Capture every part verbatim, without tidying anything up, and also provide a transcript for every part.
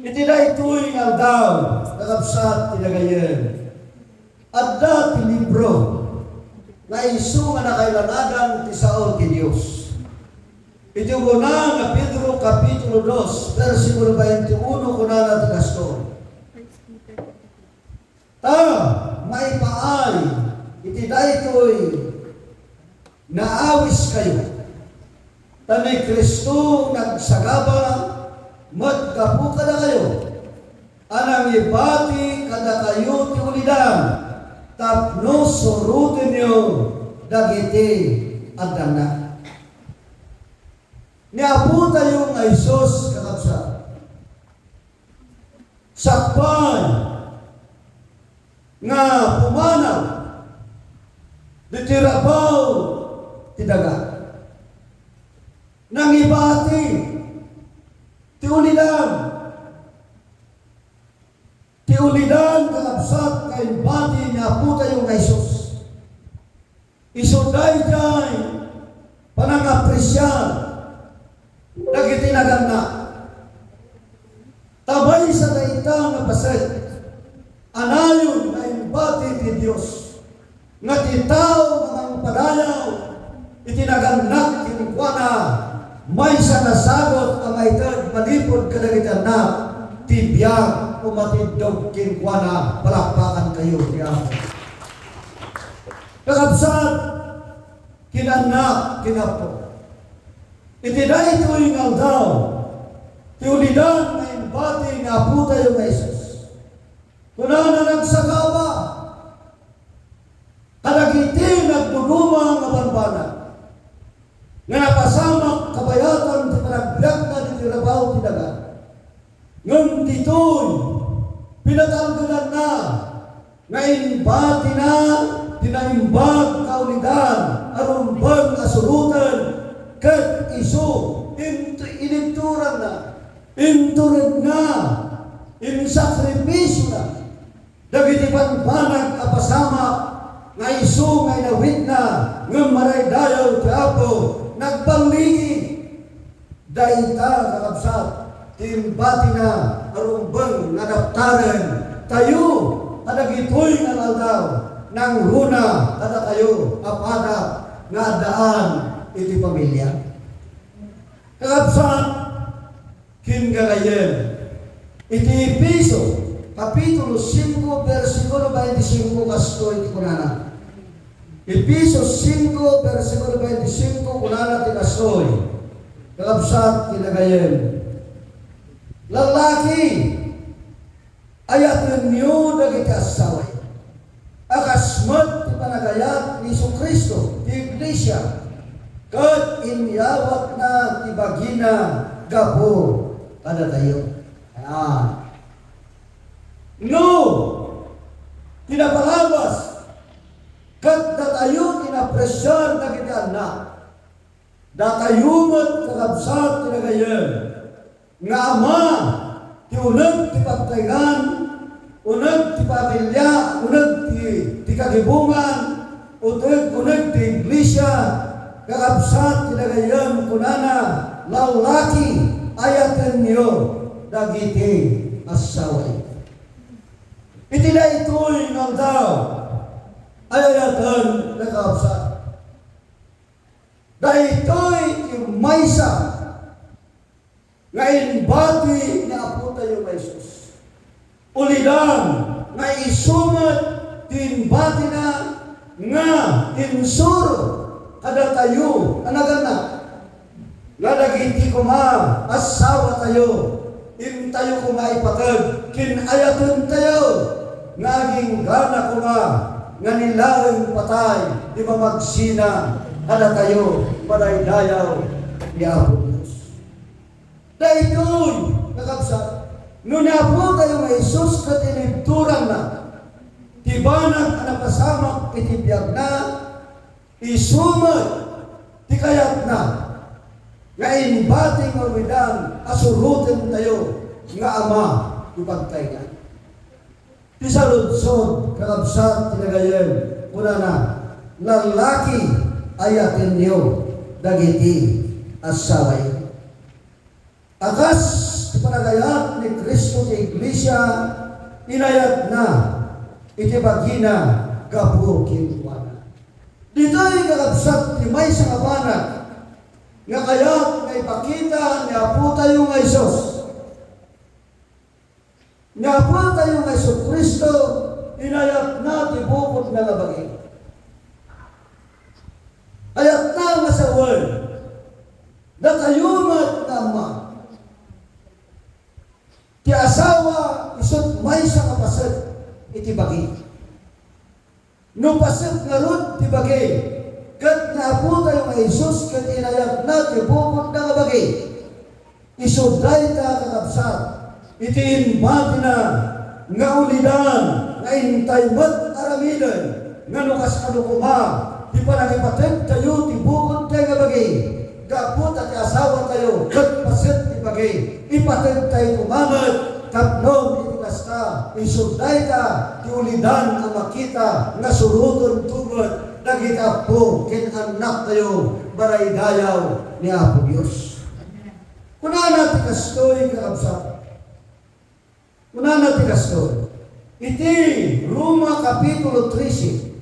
Iti daytoy nga aldaw, kakabsat ti nagayem, adda ti libro nga isu nga nakailanagan ti sao ti Dios. Iti umuna nga Pedro, Kapitulo dos, bersikulo twenty-uno, kunana ti kastoy: Ta maipaay iti daytoy, naawiskayo, ta ni Cristo nagsagaba met gapu kadakayo, a nangibati kadakayo ti ulidan tapno surotenyo dagiti addanna. Ni Apotayo nga Jesus, kakabsat, sakbay nga pumanaw ditoy rabaw ti daga, nangibati ti ulidan. Ti ulidan, kakabsat, nga imbati ni Apotayo nga Jesus. Isu daydiay panangapresiar dagiti naganna. Ta maysa dayta nga paset a nayon nga imbati ti Dios, nga ti tao nga mangpadayaw iti nagannak kenkuana, maysa nga sagut a maited manipud kadagiti annak ti biag o matiddog kenkuana. Palakpakankayo ti Apo. Kakabsat, ken annak ken Apo, iti daytoy nga aldaw, ti ulidan nga imbati ni Apotayo nga Jesus, kunana, nagsagaba kadagiti nagduduma nga bambanag nga napasamak kabayatan ti panagbiagna ditoy rabaw ti daga. Ngem ditoy, pinatalgedanna nga imbatina ti naimbag nga ulidan a rumbeng a suroten, ket isu, int-, inibturanna, inturedna, insakripisiona dagiti bambanag a pasamak nga isu nga inawidna, ngem madaydayaw ti Apo, nagballigi. Dayta, kakabsat, ti imbatina a rumbeng nga adaptaren tayo kadagitoy nga aldaw, nangruna kadatayo a padak nga addaan iti pamilya. Kakabsat, ken gagayyem, iti Efeso, Kapitulo singko, bersikulo baintisingko, kastoy ti kunana. Efeso singko, bersikulo baintisingko, kunana ti kastoy, kakabsat ken gagayyem, lallaki, ayatenyo dagiti assawayo, a kas met ti panagayat ni Jesu-Cristo ti iglesia, ket inyawatna ti bagina gapu kadatayo. Ayan. No, ti napalabas, ket datayo ti napresiar dagiti annak. Datayo met, kakabsat ti gagayyem, nga ama ti uneg ti pagtaengan, uneg ti pamilya, uneg ti, ti kagibongan, uteg, uneg ti iglesia, kakabsat ti gagayyem, kunana, lallaki, ayatenyo dagiti assawayo. Iti daytoy nga aldaw, ay-ayaten, kakabsat. Daytoy ti maysa nga imbati ni Apotayo nga Jesus. Ulidan nga isu met ti imbatina nga insuro kadatayo a nagannak, nga dagiti koma assawatayo, intayo koma ipateg ken ayatentayo nga aginggana koma nga ni laeng patay ti mamagsina kadatayo madaydayaw ni Apo Dios. Daytoy, kakabsat, no ni Apotayo nga Jesus ket inibturanna ti banag a napasamak iti biagna, isu met ti kayatna nga imbati nga ulidan a surotentayo nga ama ti pagtaengan. Ti saludsod, kakabsat ti gagayyem, kunana, lallaki, ayatenyo dagiti assawayo. A kas ti panagayat ni ti iglesia, inayatna iti bagina gapu kenkuana. Ditoy, kakabsat, ti maysa nga banag nga kayat nga ipakita ni Apotayo nga Jesus. Ni Apotayo nga Jesu-Cristo, inayatna ti bukodna nga bagi. Ayatna nga sawen, datayo met nga amma. Ti asawa, isut' maysa nga paset iti bagi. No paset ngarud ti bagi, ket ni Apotayo nga Jesus ket inayatna ti bukodna nga bagi, isu dayta, kakabsat, iti imbatina nga ulidan nga intay met aramiden nga no kasano koma ti panangipatedtayo ti bukodtayo nga bagi, gapu ta ti asawatayo ket paset ti bagi, ipatedtayo koma met tapno iti kasta, isu dayta ti ulidan a makita nga suroten to met dagiti appo ken annaktayo baraydayaw ni Apo Dios. Kunana ti kastoy, kakabsat. Kunana ti kastoy. Iti Roma Kapitulo trese,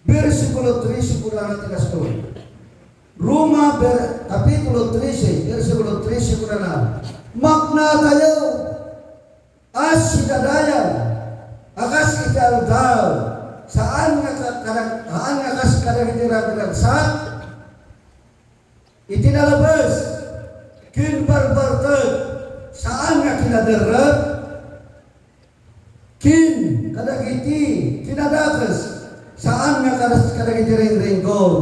bersikulo trese, kunana ti kastoy. Roma ber-, Kapitulo trese, bersikulo trese, kunana, "Maknatayo a sidadayaw a kas iti aldaw, saan nga ka-, kada-, saan nga kas kadagiti ragragsak, iti nalabes ken barbartek, saan nga kinaderrep, ken kadagiti kinadakes, saan nga kadas kadagiti ringringgor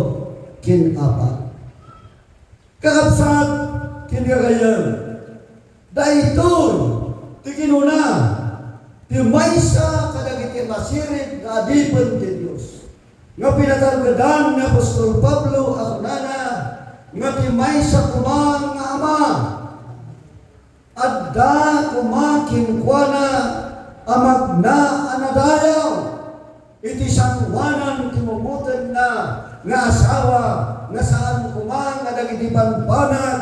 ken apag." Kakabsat ken gagayyem, daytoy ti kinuna ti maysa kadagiti masirid nga adipen ti Dios nga pinatalgedan ni apostol Pablo a kunana nga ti maysa koma nga ama, adda koma kenkuana a magna a nadayaw iti sangoanan ti mumotenna nga asawa, nga saan koma nga dagiti bambanag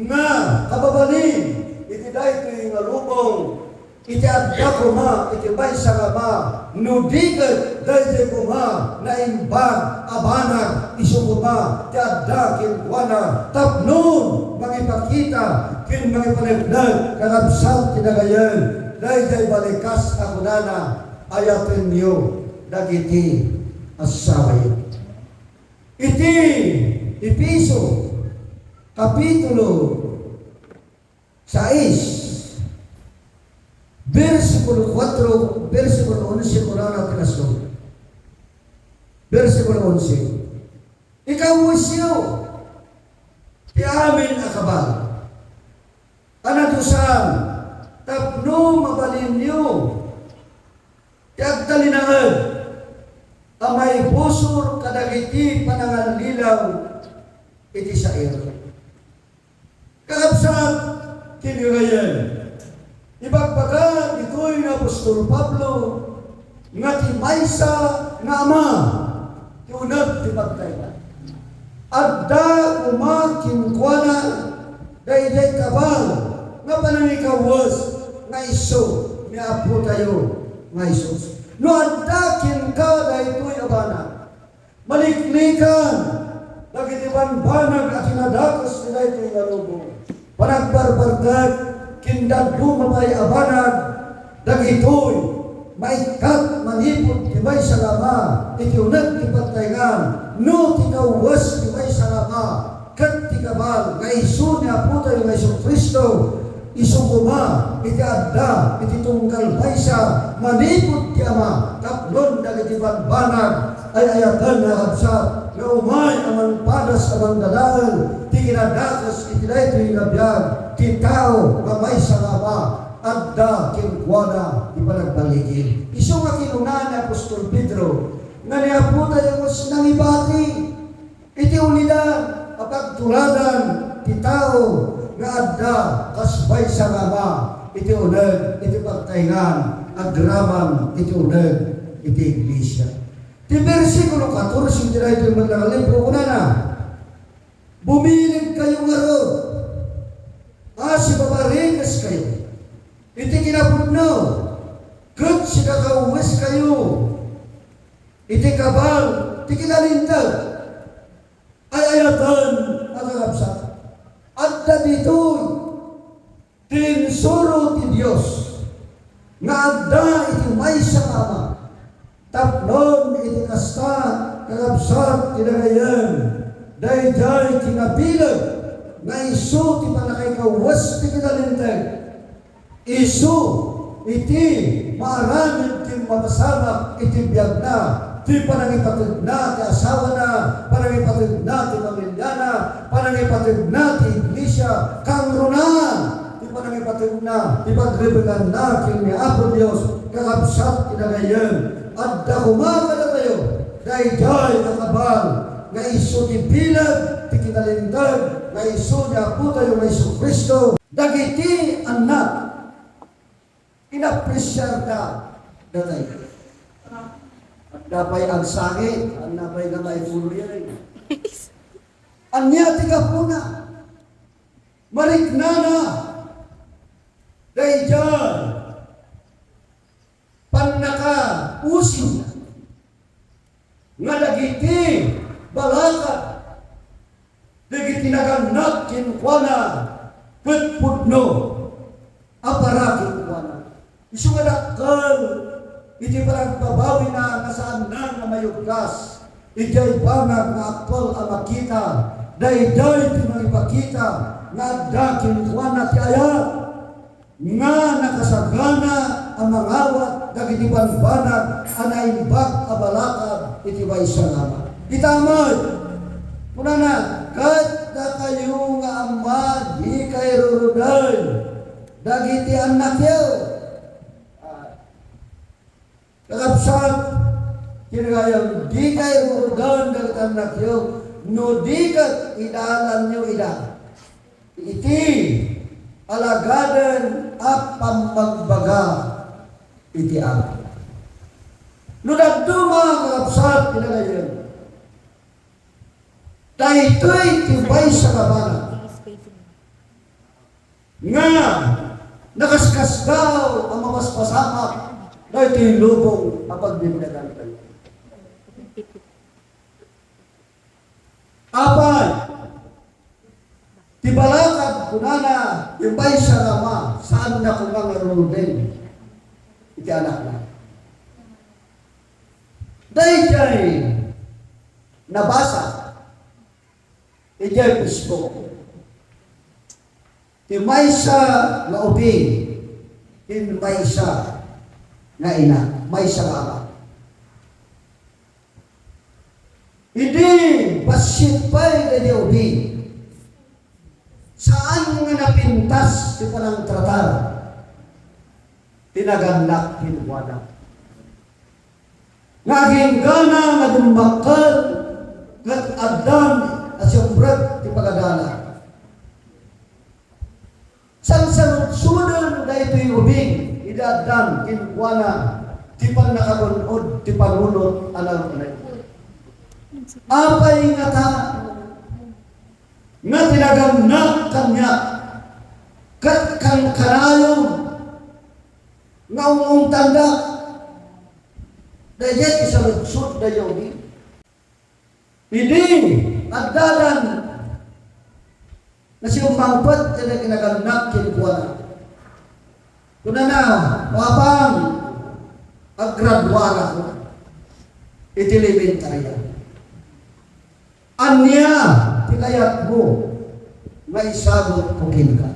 nga kababalin iti daytoy nga lubong. Iti adda koma iti maysa nga ama, no di ket daydiay koma naimbag a banag, isu koma ti adda kenkuana tapno mangipakita ken mangipaneknek, kakabsat ti gagayyem, daydiay balikas a kunana, "Ayatenyo dagiti assawayo." Iti Efeso, Kapitulo sais, bersikulo kuatro, bersikulo onse, kunana ti kastoy. Bersikulo onse, "Ikawesyo ti amin a kabal a nadusan tapno mabalinyo ti agtalinaed a maibusor kadagiti panangallilaw iti sair." Kakabsat ken gagayyem, ibagbaga ditoy ni apostol Pablo nga ti maysa nga ama ti uneg ti pagtayngan. Adda koma kenkuana daydiay kabal nga panangikawes nga isu ni Apotayo nga Jesus. No adda kenka daytoy a banag, maliklikan dagiti bambanag a kinadakes ti daytoy nga lubong. Panagbarbartek ken dadduma pay a banag dagitoy maikkat manipud ti maysa nga ama iti uneg ti pagtayngan. No ti kawes ti maysa nga ama ket ti kabal nga isu ni Apotayo nga Jesu-Cristo, isu koma iti adda iti tunggal maysa manipud ti ama tapnon dagiti bambanag ay-ayaten nga kabsat nga umay a mangpadas a mangdadael ti kinadakes iti daytoy nga biag ti tao nga maysa nga ama, adda kenkuana ti panagbaligi. Isu nga kinuna ni apostol Pedro nga ni Apotayo met nangibati iti ulidan a pagtuladan ti tao nga adda kas maysa nga ama iti uneg iti pagtayngan agraman iti uneg iti iglesia. Ti bersikulo katorse iti daytoy met nga libro kunana, "Bumilegkayo ngarud a sibabarikeskayo Kinapudno ket sikakawes kayo iti kabal ti kinalinteg. Ay-ayaten a kakabsat, adda ditoy ti insuro ti Dios nga adda iti maysa nga Ama. Tapnon iti kasta, kakabsat, kinagayyem, daydiay kinabileg nga isu ti pannakaikawes ti kinalinteg. Isu iti maaramid ken mapasamak iti biagna, ti panangipategna ti asawana, panangipategna ti pamilyana, panangipategna ti iglesia, kangruna ti panangipategna ti pagrebekanna ken ni Apo Dios. Kakabsat, kinagayyem, adda koma kadatayo daydiay a kabal nga isu ti bileg ti kinalinteg nga isu ni Apotayo nga Jesu-Cristo. Dagiti annak, inapresiarda datayo. Adda pay agsangit, adda pay nga maipuloy. Ania ti gapuna? Mariknana daydiay pannakausim nga dagiti balakad dagiti nagannak kenkuana ket pudno a para kenkuana. Isu nga dakkel iti panagbabawina nga saanna nga mayuggas idiay banag nga apel a makita daydiay ti mangipakita nga adda kenkuana ti ayat nga nakasagana a mangawat dagiti bambanag a naimbag a balakad iti maysa nga Ama. Ita met, kunana, "Ket dakayo nga amma, dikay ruruden dagiti annakyo." Ah, kakabsat, kinagayam, dikay ruruden dagiti annakyo, no di ket idalanyo ida iti alagaden a pammagbaga iti Apo. No dadduma, kakabsat, kinagayam, daytoy ti maysa nga banag nga nakaskasdaaw a mapaspasamak daytoy lubong a pagbibiagantayo. Apay, ti balakad, kunana, ti maysa nga ama, saanna koma nga ruruden iti anakna. Daydiay nabasa idiay Facebook ti maysa nga ubing ken maysa nga ina, maysa nga ama. Idi bassit pay daydiay ubing, saan nga napintas ti panangtratar ti nagannak kenkuana. Nga agingga nga dummakkel ket addan a siumrek ti pagadala. Sansanudsoden daytoy ubing idi addan kenkuana ti pannakagun-od ti panunot a naluknay. Apay ngata nga ti nagannak kaniak ket kankanayon nga ung-ungtandak daydiay ti saludsod daydiay ubing. Idi addadan nga simmangpet ti nagannak kenkuana, kunana, "Papang, aggraduarak iti elementarya. Ania ti kayatmo nga isagutko kenka?"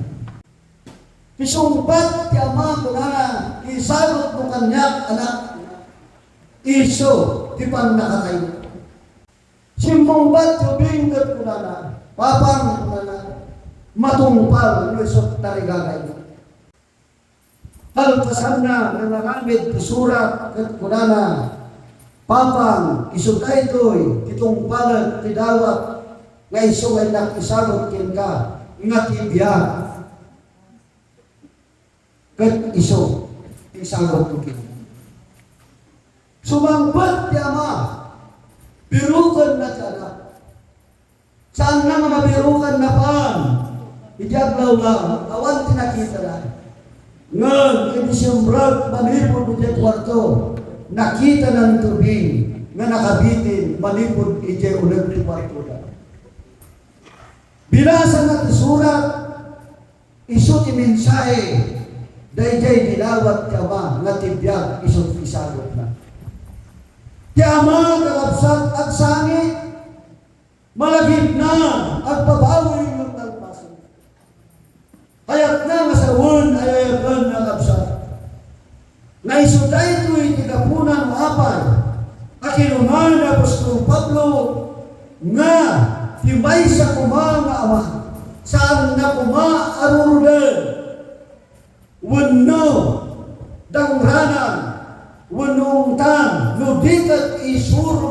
Ti sungbat ti ama, kunana, "Isagutmo kaniak, anak, isu ti pannakataymo." Simmungbat ti ubing ket kunana, "Papang," kunana, "matungpal no isu ti tarigagaymo." Kalpasanna, nangaramid ti surat ket kunana, "Papang, isu daytoy ti tungpalek ti dawat nga isu nga innak isagut kenka nga ti biag." Ket isu ti isagutko kenka. Sumangpet ti ama, birukenna ti anak. Saanna nga mabiruken napan iti aglawlaw, awan ti nakitana. Ngem idi simrek manipud idiay kuarto, nakitananto bing nga nakabitin manipud idiay uneg ti kuartoda. Binasana ti surat, isu ti mensahe daydiay dinawat ti Ama nga ti biag isu ti isagutna. Ti Ama, kakabsat, agsangit, malagipna, agbabawi ngem nalpasen. Kayatna nga sawen, ay-ayaten, kakabsat, nga isu daytoy ti gapuna no apay a kinuna ni apostol Pablo nga ti maysa koma nga ama, saanna koma a ruruden wenno dangranan wenno ungtan, no di ket isuro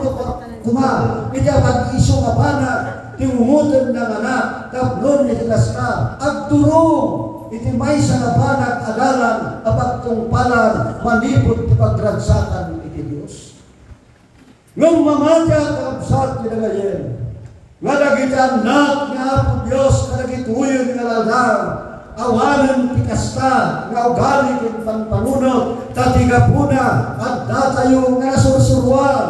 koma iti apag-isu nga banag ti ungotenna nga anak, tapno iti kasta, agturong iti maysa nga banag a dalan a pagtungpalan manipud ti pagragsakan iti Dios. Ngem mamatiak, kakabsat, ti dagayen, nga dagiti annak ni Apo Dios kadagitoyen nga aldaw, awanen ti kasta nga ugali ken pampanunot, ta ti gapuna, addatayo nga nasursuroan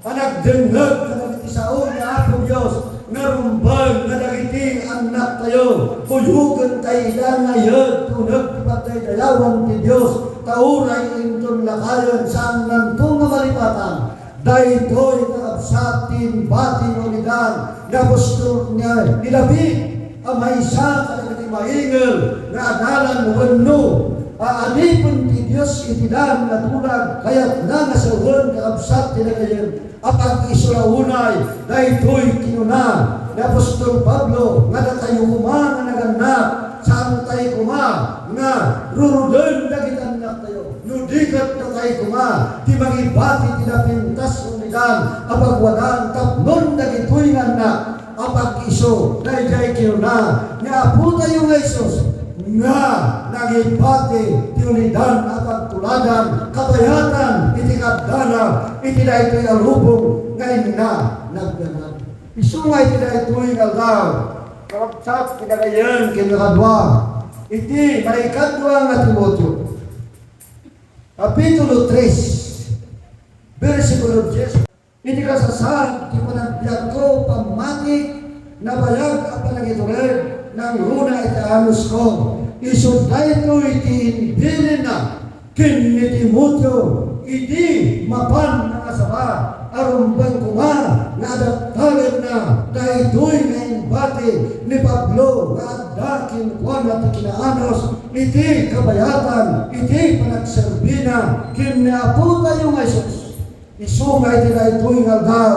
a nagdengngeg kadagiti sao ni Apo Dios nga rumbeng nga dagiti annaktayo, kuyogentayo ida nga iyeg ti uneg ti pagdaydayawan ti Dios, ta uray inton lakayen, saannanto nga malipatan. Daytoy, kakabsat, ti imbati nga ulidan ni apostol nga ni David a maysa kadagiti maingel nga adalan wenno a adipen ti Dios iti daan nga tulag. Kayatna nga sawen, kakabsat, ti dagayen a pag-isu la unay daytoy kinuna ni apostol Pablo nga datayo koma nga nagannak, saantay koma nga ruruden dagiti annaktayo. No di ket, natay koma ti mangibati ti napintas nga ulidan a pagwadaan tapnon dagitoy nga annak a pag-isu daydiay kinuna ni Apotayo nga Jesus nga nangibati ti ulidan a pagtuladan kabayatan iti kaddana iti daytoy a lubong nga inna nagdanag. Isu nga iti daytoy nga aldaw, kakabsat, ti dagayen ken kakadua, iti maikadua nga Timoteo, Kapitulo tres, bersikulo dies. Iti kasasaad ti panagbiagko, pammatik, nabayag a panangitured, nangruna iti anusko. Isu daytoy ti imbilinna ken ni Timoteo idi mapan nga asaba a rumbeng koma nga adattagenna daytoy nga imbati ni Pablo nga adda kenkuana ti kinaanus iti kabayatan iti panagserbina ken ni Apotayo nga Jesus. Isu nga iti daytoy nga aldaw,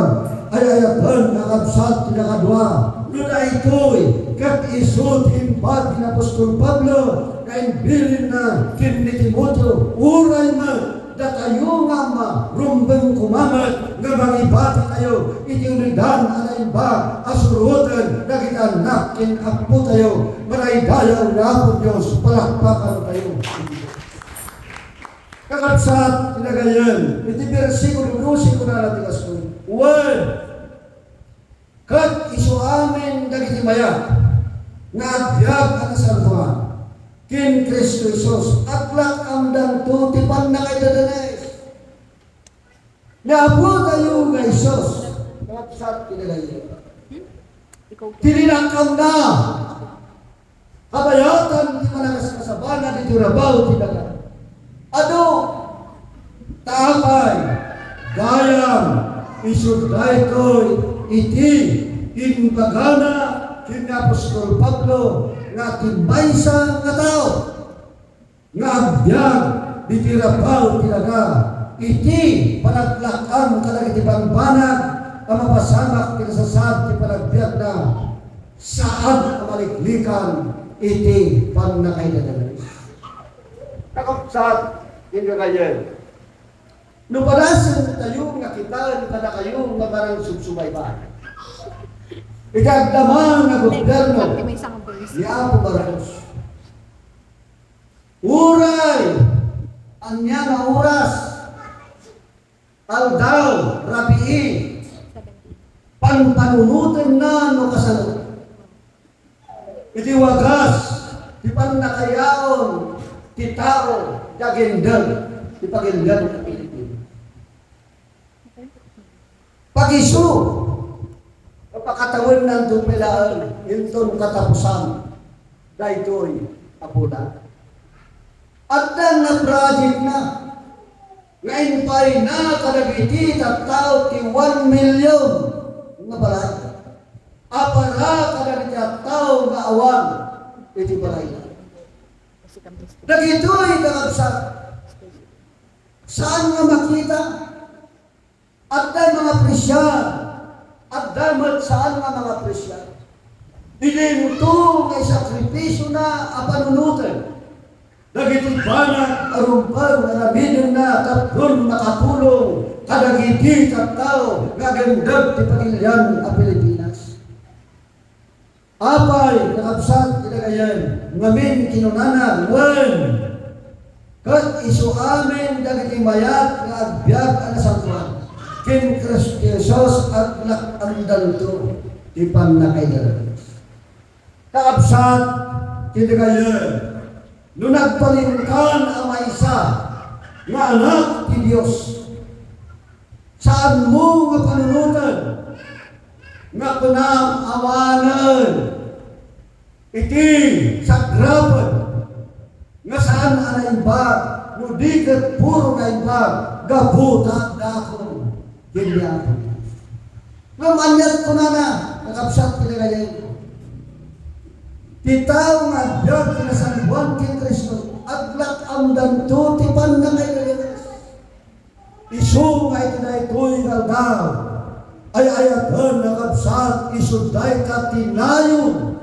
ay-ayaten nga kabsat ti nakadua. No daytoy, ket isu ti imbati ni apostol Pablo nga imbilinna ken ni Timoteo, uray met datayo nga amma, rumbeng koma met nga mangibati tayo iti ulidan a naimbag a suroten dagiti annak ken appotayo. Madaydayaw nga Apo Dios, palakpakantayo. Kakabsat, ti dagayen, iti bersikulo dose, kunana ti kastoy, wen, ket isu amin dagiti mayat nga agbiag a nasantoan ken Cristo Jesus, aglak-amdanto ti pannakaidadanes. Ni Apotayo nga Jesus, kakabsat, ti dagayen, ti linakkamna. Kabayatan ti panakaskasabana ditoy rabaw ti daga. Adu, ta apay, gayam, isu daytoy iti imbagana ken ni apostol Pablo nga ti maysa nga tao nga agbiag ditoy rabaw ti daga iti panaglak-am kadagiti bambanag a mapasamak ti kasasaad ti panagbiagna. Saan a maliklikan iti pannakaidadanes. Kakabsat, ken gagayyem, no padasentayo nga kitaen kadakayo nga manangsubsubaybay iti agdama nga gobierno ni Apo Marcos, uray ania nga oras, aldaw, rabii, panpanunotenna no kasano. Iti wagas ti pannakayaon ti tao ti agindeg ti pagilian a Pilipino. Pagisu, pakatawennanto pay laeng inton katapusan daytoy a bulan. Adda nga project na nga impayna kadagiti tattao ti one million nga balay. Apara kadagiti tattao nga awan iti balayna. Dagitoy, kakabsat, saan nga makita. Adda nga maapresiar, adda met saan nga maapresiar. Idinto nga isakripisiona a panunoten dagiti banag a rumbeng nga aramidenna tapno makatulong kadagiti tattao nga agindeg ti pagilian a Pilipinas. Apay, kakabsat, iti dagayen, ngamin kinunana, wen, ket isu amin dagiti mayat nga agbiag a nasantoan ken Cristo Jesus, aglak-amdanto ti pannakaidadanas. Kakabsat, iti dagayen, no nagbalin kan a maysa nga anak ti Dios, saanmo nga panunoten nga kunam awanen iti sagrapen nga saan a naimbag, no di ket puro naimbag gapu ta addaakon ken ni Apo Dios. Ngem ania't kunana, kakabsat, pinagayayko, ti tao nga agbiag ti nasantoan ken Cristo, aglak-amdanto ti pannakaidadanas. Isu nga iti daytoy nga aldaw, ay-ayaten, kakabsat, isu dayta ti nayon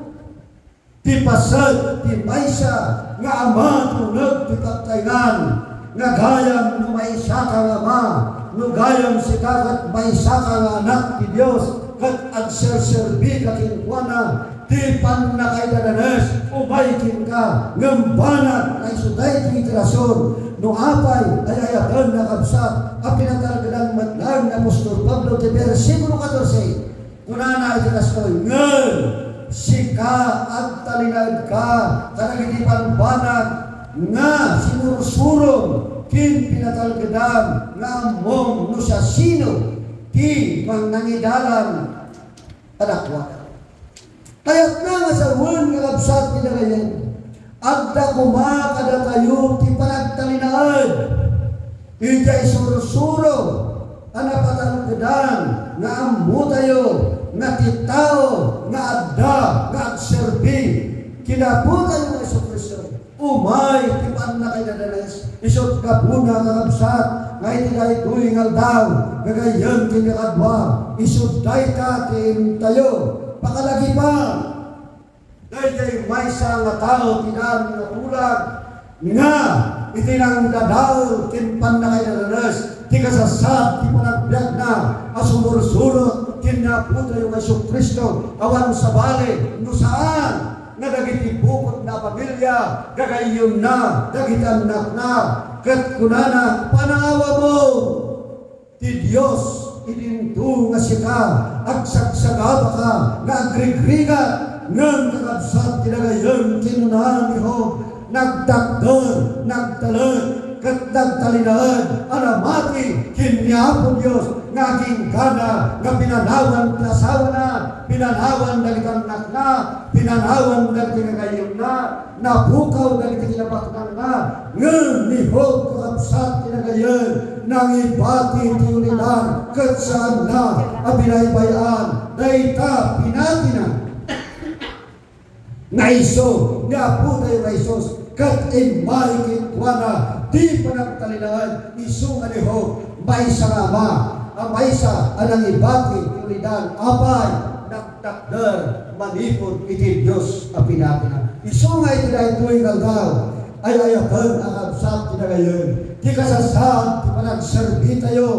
ti paset ti maysa nga ama ti uneg ti pagtayngan, nga gayam no maysaka nga ama, no gayam sika ket maysaka nga anak ti Dios, ket agserserbika kenkuana, ti pannakaidadanes, umay kenka, ngem banag nga isu daytoy ti rason no apay ay-ayatenna, kabsat, a pinatalgedan met laeng ni apostol Pablo ti bersikulo katorse. Kunana iti kastoy, ngem sika, agtalinaedka kadagiti bambanag nga sinursurom ken pinatalgedan nga ammom no siasino ti mannangidalan kadakuada. Kayatna nga sawen nga kabsat ti dagayen, adda koma kadatayo ti panagtalinaed. Idiay sursuro a napatalgedan nga ammotayo nga ti tao nga adda nga agserbi ken Apotayo nga Jesu-Cristo. Umay ti pannakaidadanes, isut' gapuna, kakabsat, nga iti daytoy nga aldaw, gagayyem ken kakadua, isut' dayta ti intayo pakalagipan. Daydiay maysa nga tao ti daan nga tulag nga iti nangdadael ken pannakaidadanes ti kasasat ti panagbiagna a sumursurot ken ni Apotayo nga Jesu-Cristo, awan sabali no saan nga dagiti bukod na a pamilia, gagayyemna dagiti annakna, ket kunana, "Panawamo ti Dios idinto nga sika agsagsagabaka nga agrigrigat." Ngem kakabsat ti dagayyem, kinuna ni Job, nagtakder, nagtalek, ket nagtalinaed a namati ken ni Apo Dios nga aginggana nga pinanawan ti asawana, pinanawan dagiti annakna, pinanawan dagiti gagayyemna, napukaw dagiti kinabaknangna. Ngem ni Job, kakabsat ti dagayyem, nangibati ti ulidan ket saanna a binaybay-an dayta pinatina. Nga isu ni Apotayo nga Jesus, ket immay kenkuana ti panagtalinaed. Isu nga ni Job, maysa nga ama a maysa a nangibati ti ulidan, apay, nagtakder manipud iti Dios a pinatina. Isu nga iti daytoy nga aldaw, ay-ayaten a kabsat ti dagayyem ti kasasaan ti panagserbitayo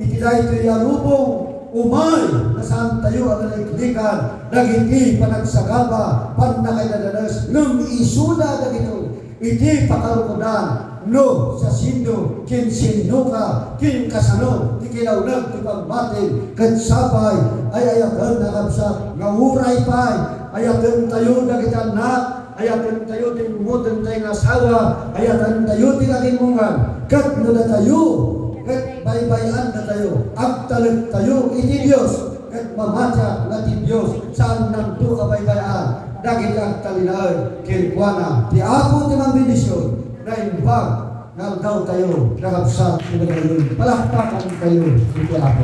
iti daytoy a lubong. Umay, nga saantayo a naliklikan dagiti panagsagaba, pannakaidadanes, ngem isuda dagitoy iti pakarukodan no siasino ken sinnoka ken kasano ti kinauneg ti pammatim, ket sapay, ay-ayaten a kabsat, nga uray pay ayatentayo dagiti annak, Ayatentayo ti immutentayo nga asawa, ayatentayo ti kagimongan. Ket no datayo, ket baybay-andatayo, agtalektayo iti Dios, ket mamatiak nga ti Dios, saannanto a baybay-an dagiti agtalinaed kenkuana. Ti Apo ti mangbendision, naimbag nga aldawtayo, kakabsat, ti nagayon. Palakpakantayo iti Apo.